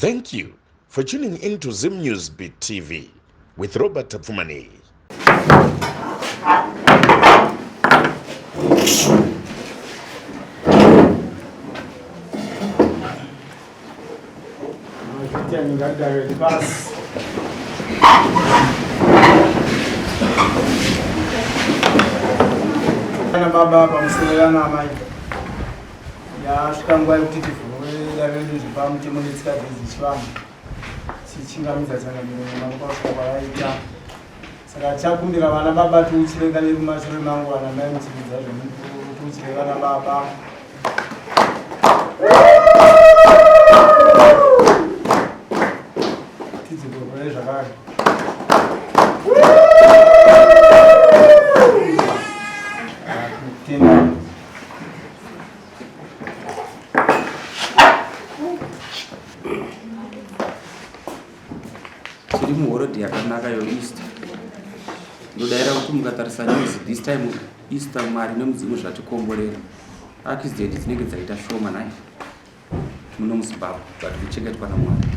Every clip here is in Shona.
Thank you for tuning in to Zim News Beat TV with Robert Tapfumani. Ana baba pamusoro yana amai Yasvika nguva yekuti tivhure dare redu zvepamutemo netsika dzedu dzechivanhu tichingamidza changamire nyama kwasvika kwavaita. Saka tichakumbira vana baba tiuchire kaviri mumashure mangu vana mai muchiridza zvemupururu tiuchire vana baba. Tidzikokore zvakare. Tenda. Tiri muhorodhi yakanaka yoEaster. Ndodaira kuti mukatarisa news this time Easter Mwari nemudzimu zvatikomborera. Accident dzinenge dzaita shoma nhai muno muZimbabwe but kuchengetwa naMwari.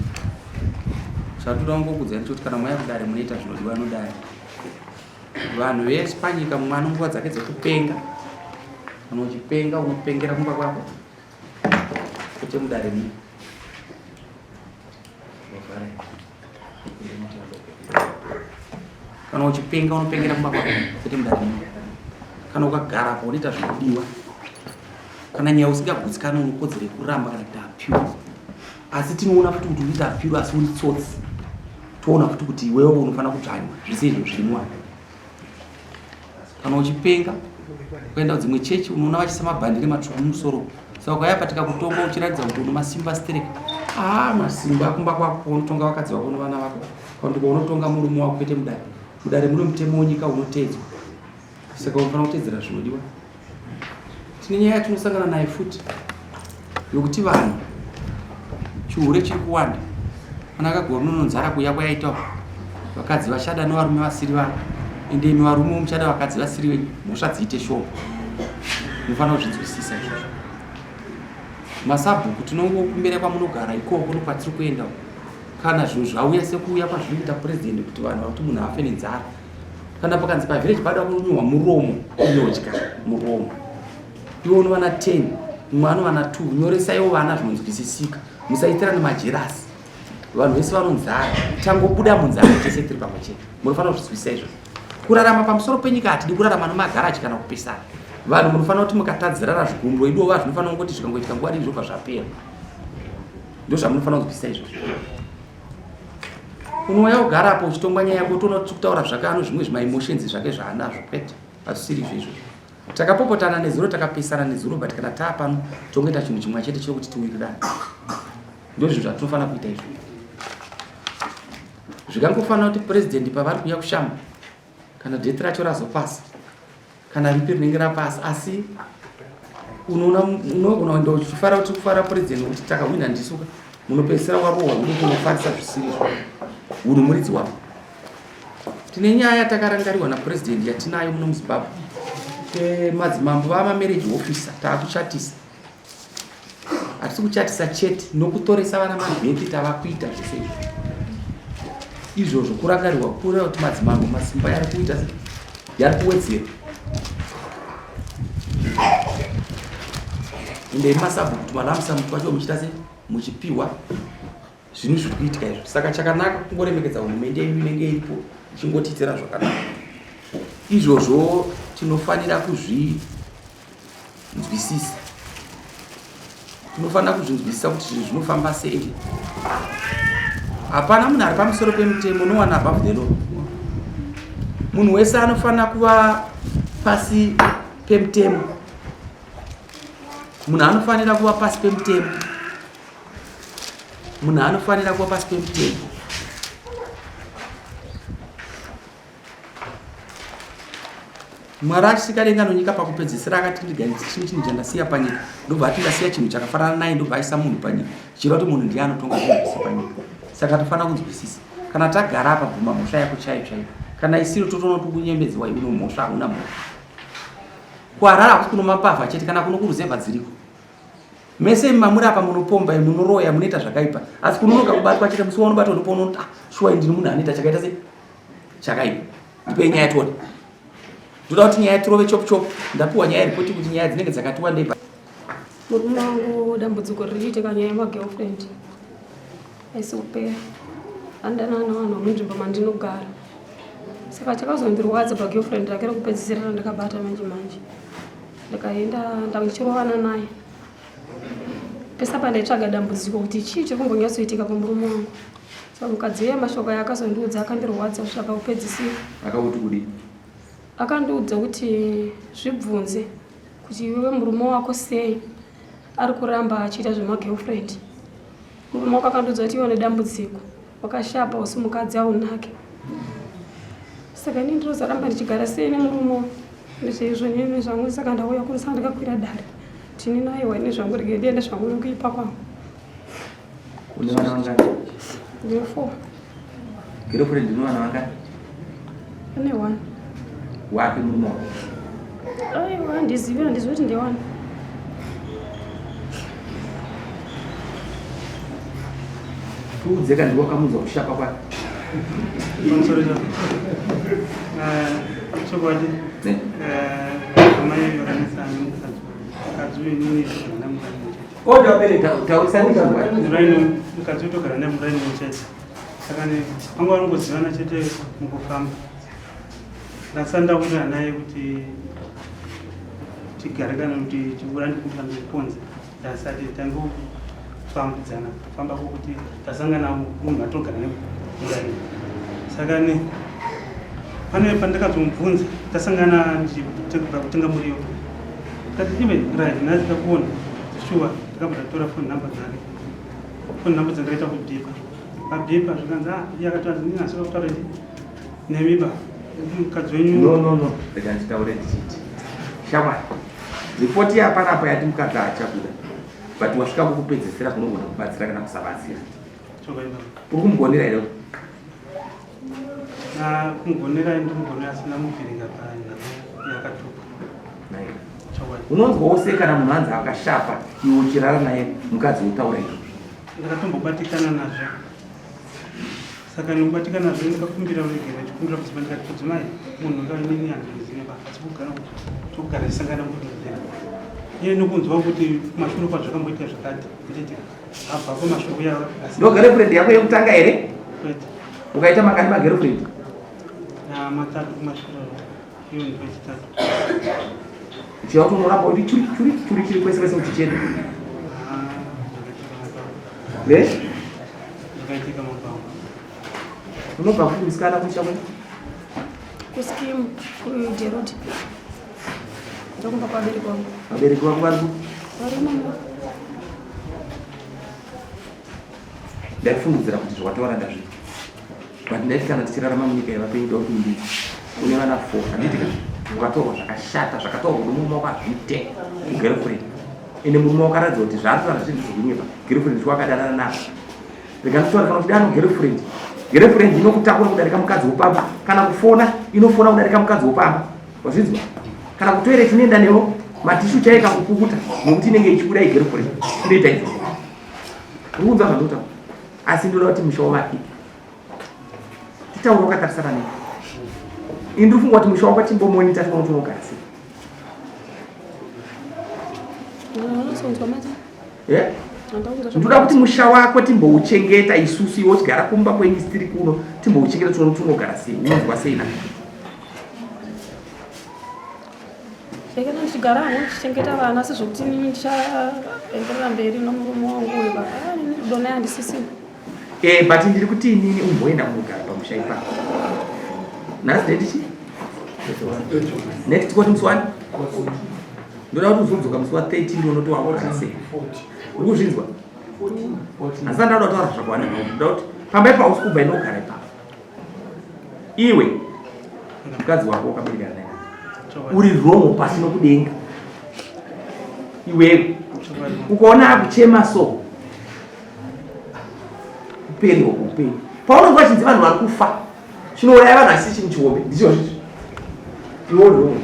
Chatoda kungokuudzai ndechekuti kana mauya kudare munoita zvinodiwa nodare. Vanhu vese panyika mumwe ano nguva dzake dzekupenga. Kana uchipenga unopengera kumba kwako kwete mudare muno. Kana uchipenga unopengera kumba kwako kwete mudare muno. Kana ukagara apo unoita zvinodiwa. Kana nyaya usingagutsikani unokodzera kuramba kana kuita appeal. Asi tinoona futi kuti unoita appeal asi uri tsotsi. Toona futi kuti iwewe unofanira kudzvanywa zvese izvo zvinwa. Kana uchipenga ukaenda kudzimwe chechi unoona vachisa mabhandire matsvuku mumusoro. Saka ukauya pa tikakutonga uchiratidza kuti une masimba sterek. Ah, masimba kumba kwako unotonga vakadzi vako nevana vako. Kana kuti unotonga murume wako kwete mudare. Mudare mune mutemo wenyika unoteedzwa. Saka unofanira kuteedzera zvinodiwa. Tine nyaya yatinosangana nayo futi yokuti vanhu chihure chiri kuwanda. Kana akagwa runononzara kuuya kwayaita vakadzi vachada nevarume vasiri vavo, ende imi varume muchada vakadzi vasiri venyu, mhosva dziite shoma. Munofanira kuzvinzwisisa izvozvo. Masabhuku tinongokumbira kwamunogara ikoko nokwatiri kuenda kana zvinhu zvauya sekuuya kwazvinoita purezidendi kuti vanhu vakuti munhu afe nenzara kana pakanzi pavillage pada kunyorwa muromo unodya muromo iwe unovana 10 mumwe anovana 2 nyoresaiwo vana zvinonzwisisika musaitirane majerasi vanhu vese vanonzara tangobuda munzara tese tiri pamwe chete munofanira kuzvizwisisa izvozvo kurarama pamusoro penyika hatidi kurarama nemagaraji kana kupesana vanhu munofanira kuti mukatadzirana zvigumbo idova zvinofanira kungoti zvikangoitika nguva dii zvobva zvapera ndozvamunofanira kuzwisisa izvozvo Unouya ugara apo uchitongwa nyaya yako utoona kuti kutaura zvake ano zvimwe zvimaemotions zvake zvaanazvo kwete hazvisiri izvo izvozvo. Takapopotana nezuro takapesana nezuro but kana taa pano tongoita chinhu chimwe chete chekuti tiwirirane. Ndozvinhu zvatinofanira kuita izvo. Zvikangofanira kuti president pavari kuuya kushamba kana date racho razopasa kana ripi rinenge rapasi asi unoona unogona kuenda uchifara kuti kufara president nokuti takahwina ndisuka munopedzisira warohwa uno kunofarisa zvisiri izvo unhu muridzi wavo tine nyaya yatakarangarirwa napresident yatinayo muno muzimbabwe madzimambo vamamarriage officer taakuchatisa Hatisi kuchatisa chete nokutoresa vana mabheki tava kuita zvese izvo. Izvozvo kurangarirwa kureva kuti madzimambo masimba yari kuita yari kuwedzera. Ende masabhuku tumalamsamu twacho muchiita se muchipiwa zvinhu zviri kuitika izvo. Saka chakanaka kungoremekedza hurumende yedu inenge iripo ichingotiitira zvakanaka. Izvozvo tinofanira kuzvi nzwisisa tinofanira kuzvinzwisisa kuti zvinhu zvinofamba sei hapana munhu ari pamusoro pemutemo no one above the law munhu wese anofanira kuva pasi pemutemo munhu anofanira kuva pasi pemutemo munhu anofanira kuva pasi pemutemo Mwari achisika denga nonyika pakupedzisira akati ndigadzichii chinhu chandasiya panyika ndobva ati ndasiya chinhu chakafanana naye ndobva aisa munhu panyika zvichireva kuti munhu ndiye anotonga zvinhu zvese panyika saka tofanira kunzwisisa kana tagara apa bvuma mhosva yako chaiyo chaiyo kana isiro totoona kuti kunyembedzewa iwe mhosva hauna mhosva kuharara hakusi kuno mapavha chete kana kuno kuruzevha dziriko. Mese imi mamuri apa munopomba, munoroya, munoita zvakaipa. Asi kunonoka kubatwa chete musi waunobatwa ndipo unoti ah, shuwa ndini munhu anoita chakaita sei? Chakaipa. Ndipei nyaya tione. Ndoda kuti nyaya tirove chop chop. Ndapiwa nyaya ripoti kuti nyaya dzinenge dzakati wandei. Murume wangu dambudziko riri kuitika nyaya yemagirlfriend haisi kupera. Andanana nevanhu vemunzvimbo mandinogara. Saka chakazondirwadza pagirlfriend rake rekupedzisira randakabata manje manje. Ndakaenda ndachirovana naye. Pese apa ndaitsvaga dambudziko kuti chii chiri kumbonyatsoitika pamurume wangu. Saka mukadzi uya mashoko aya akazondiudza akandirwadza kusvika pakupedzisira. Akakuti kudii? Akandiudza kuti zvibvunze kuti iwewe murume wako sei ari kuramba achiita zvemagirlfriend. Murume wako akandiudza kuti iwe une dambudziko, wakashapa usi mukadzi aunake. Saka ini ndinozoramba ndichigara sei nemurume uyu? Ndizvo nini zvangu saka ndauya kuno saka ndakakwira dare. Tini naiwa ini zvangu rege ndiende zvangu nekuipa kwangu. Une vana vangani? Ndine 4. Girlfriend une vana vangani? Ane one. Wake murume wako? Aiwa handizivi handizivi kuti ndewani. Tiudze kana ndiwe wakamunzwa kushapa kwake. Pamusoro chako. Chokwadi. Amai vakanetsana nemukadzi. Mukadzi uyu inini togara naye muraini mumwe chete. Order mbere taurisani chokwadi. Muraini mukadzi uyu togara naye muraini mumwe chete. Saka vanga vangozivana chete mukufamba. Ndasati ndawirirana naye kuti tigare kana kuti tiburane kuti kana ndiponze. Ndasati tangofambidzana kufamba kwokuti tasangana munhu atogara nemuraini. Saka ne pane pandakazomubvunza tasangana ndichibva kutenga muriwo. Ndikati iwe right nhasi ndakuona shuwa ndakabva ndatora phone number dzake. Phone number dzandakaita kubhipa. Pabhipa zvikanzi ah iye akati ndinasi kutaura nemi ba mukadzi wenyu. No no no rega nditaure ndichiti shamwari ripoti yapanapa yati mukadzi haachakuda but wasvika kukupedzesera kunogona kubatsira kana kusabatsira. Uri kumugonera here? Kumugonera ndikumugonera asina mubviringa panhamo yakatuka. Unonzwa wose kana munhu anzi akashapa iwe uchirara naye mukadzi wotaura izvozvo. Ndakatombobatikana nazvo. Saka ndinobatikana nazvo ndikakumbira ruregero ndichikumbira mudzimai ndikati mudzimai munhu inini handimuzive ba asi kugara tokugara tisangana mudhorobheni. Iye nokunzwa kuti kumashure kwazvakamboita zvakati nditi abva kumashure uya asi Ndo girlfriend yako yekutanga here? Kwete. Ukaita mangani magirlfriend? Na matatu kumashure iyo ndiyo yechitatu. Uchiva kuti unoramba kuti churi churi churi chiri kwese kwese uchichena. Ah, zvakaitika mabhangu. Ne? Zvakaitika mabhangu. Unobva kupi musikana kumusha kwenyu? Kuskimu kujerodi. Ndokumba kwabereki wangu. Vabereki vako vari kupi? Vari mumba. Ndaifungidzira kuti zvawataura ndazvinzwa. But ndaiti kana tichirarama munyika yevapenyu ndoda kuti undidzi. Une vana 4 handiti ka? Ukatorwa zvakashata zvakatorwa kuti murume wako azviite kugirlfriend. Ende murume wako aratidza kuti zvaari kutaura zvinhu zvekunyepa. Girlfriend ndiwo akadanana nazvo. Rega nditaure kana uchidana girlfriend. Girlfriend inokutakura kudarika mukadzi wopamba. Kana kufona inofona kudarika mukadzi wopamba. Wazvinzwa? Kana kutoilet inoenda newo matishu chaiye kakupukuta nekuti inenge ichibuda igirlfriend. Inoita izvozvo. Uri kunzwa zvandinotaura? Asi ndinoda kuti musha wavake titaure wakatarisana nei. Ini ndiri kufunga kuti musha wako timbomonita tione kuti unogara sei. Eh? Ndinoda kuti musha wako timbouchengeta isusu iwe uchigara kumba kwenyu tiri kuno timbouchengeta tione kuti unogara sei unonzwa sei na Ndakana ndichigara hangu ndichichengeta vana asi zvekuti inini ndichaenderera mberi nomurume wangu uyu baba ah, inini rudo naye handisisina. Eh, but ndiri kuti inini umboenda kunogara pamusha ipapo. Nhasi date chi? Next kwati musi wani? Ndoda kuti uzodzoka musi wa 13 ndionoti wakugara sei. Uri kuzvinzwa? Asi ndauda kutaura zvakawanda. Ndoda kuti pamba ipapo usi kubva inogara ipapo. Iwe mukadzi wako wakaberekana naye uri wrong pasi nokudenga iwewe ukaona akuchema so kupererwa kuupenyu paunonzwa chinzi vanhu vari kufa chinouraya vanhu asi chinhu chihombe ndicho zvicho iwe uri wrong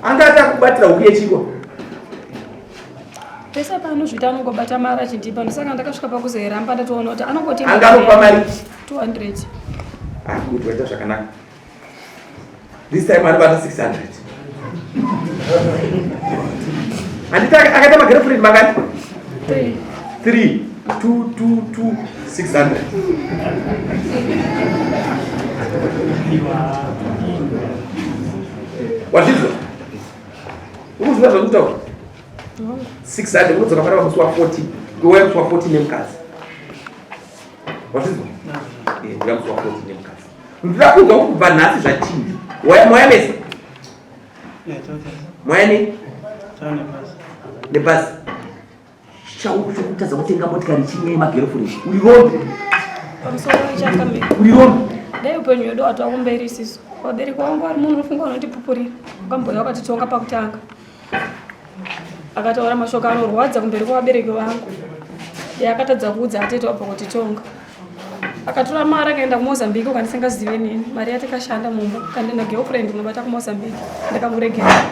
anga ati akubatira huku yechingwa. Pese paanozviita anongobata mari achindipa ndosaka ndakasvika pakuzoiramba ndatoona kuti anongotenga Anganopa mari 200. Ah, good, waita zvakanaka. This time anobata 600. Handiti akaita magirlfriend mangani? 3. 3 2 2 2 600. Wazvinzwa? Uri kuziva zvandikutaura? 600 unodzoka panapa musi wa 14. Kuuya musi wa 14 nemukadzi. Wazvinzwa? Eh, kuuya musi wa 14 nemukadzi. Ndinoda kunzwa kuti kubva nhasi zvachinja. Waya moya mese? Moya nei? Nebhazi. Chauku chokutadza kutenga motikari chinyaya yemagirlfriend. Uri rombe. Pamusoro changamire. Uri rombe. Dai upenyu hwedu hwatova kumberi isisu. Vabereki vangu vari munhu unofunga unondipupurira. Wakambouya wakatitonga pakutanga. Akataura mashoko anorwadza kumberi kwavabereki vangu. Dai akatadza kuudza atete wabva kutitonga. Akatora mari akaenda kuMozambique ukandisingazive nini. Mari yatikashanda mumba kandienda girlfriend unobata kuMozambique. Ndakamuregera.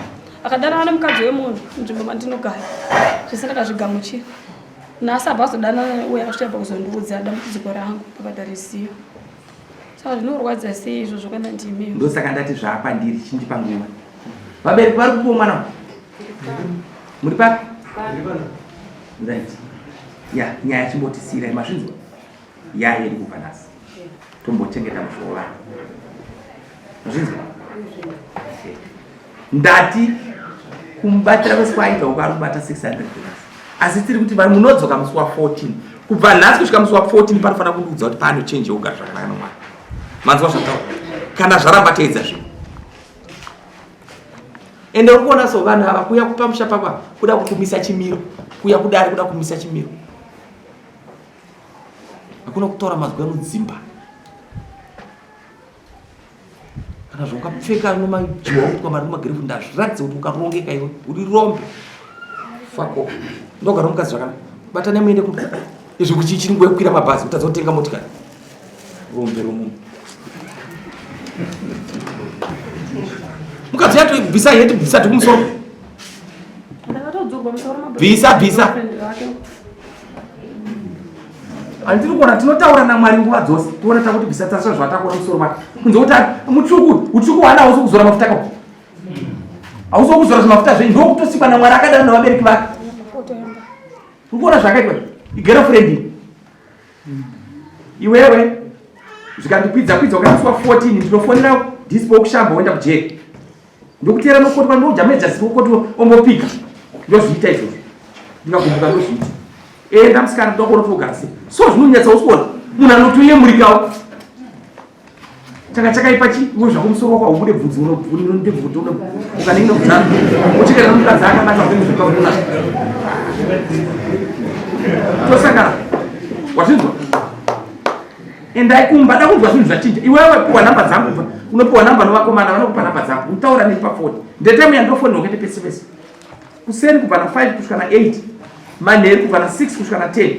Akadanana nemukadzi wemunhu munzvimbo mandinogara. Zvese ndakazvigamuchira. Nhasi abva azodanana neuya akasvika pakuzondiudza dambudziko rangu pakatariziva. Saka zvinorwadza sei izvozvo kana ndimi? Ndosaka ndati zvaakwandiri chindipa nguva. Vabereki vari kupiwa mwana muri papi? Right. Ya, nyaya chimbotisiirai mazvinzwa. Ya yedu kubva nhasi. Tombochengeta musoro vanhu. Mazvinzwa? Ndati kumubatira kwese kwaaita uko ari kubata 600 dollars. Asi tiri kuti vanhu munodzoka musi wa 14. Kubva nhasi kusvika musi wa 14 panofanira kundiudza kuti paano change yekugara zvakanaka nomwana. Manzwa zvataura? Kana zvaramba teedza zvinhu. Ende uri kuona so vanhu ava kuuya kupamusha pako apa kuda kukumisa chimiro, kuuya kudare kuda kumisa chimiro. Hakuna kutaura mazwi anodzimba. Kana zvaukapfeka nomajiwa kuitwa mari mumagirefu ndazviratidza kuti ukarongeka iwe uri rombe. Fako. Ndogara mukadzi zvakanaka. Batana muende kumba. Izvi kuti chiri nguva yekukwira mabhazi kutadza kutenga motikari. Rombe romunhu. Mukadzi yato bvisa heti bvisa tikumusoro. Ndakatodzurwa musoro mabro. Bvisa bvisa. Handiri kuona tinotaura naMwari nguva dzose. Tiona takuti bvisa tasva zvatakuona musoro make. Kunze kuti mutsvuku, utsvuku hwana hausi kuzora mafuta ka. Hausi kuzora zvimafuta zvenyu ndokutosikwa naMwari akadaro nevabereki vake. Uri kuona zvakaitwa? Igirlfriend. Iwewe zvikandikwidza kwidza ukaiswa 14 ndinofonera dispo kushamba woenda kujeri. Ndokuteera nokotwa ndojameja zikokotwa ombopika. Ndozviita izvozvo. Ndikagumbuka ndozviita. Enda musikana ndokuona kuti wogara sei. So zvinonyatsa usikuona. Munhu anotoyemurikawo. Chaka chakaipa chi iwe zvako musoro wako haubude bvudzi unonde bvudzi ukanenge kudzana. Uchikera mukadzi akanaka upenyu zvakaona. Tosangana. Wazvinzwa? Endai kumba da kunzwa zvinhu zvachinja. Iwewe puwa namba dzangu kubva. Unopiwa namba novakomana vanokupa namba dzangu. Utaura neni pafoni. Ndetime yandofoni wakete pese pese. Kuseni kubva na 5 kusvika na 8. Manheru kubva na 6 kusvika na 10.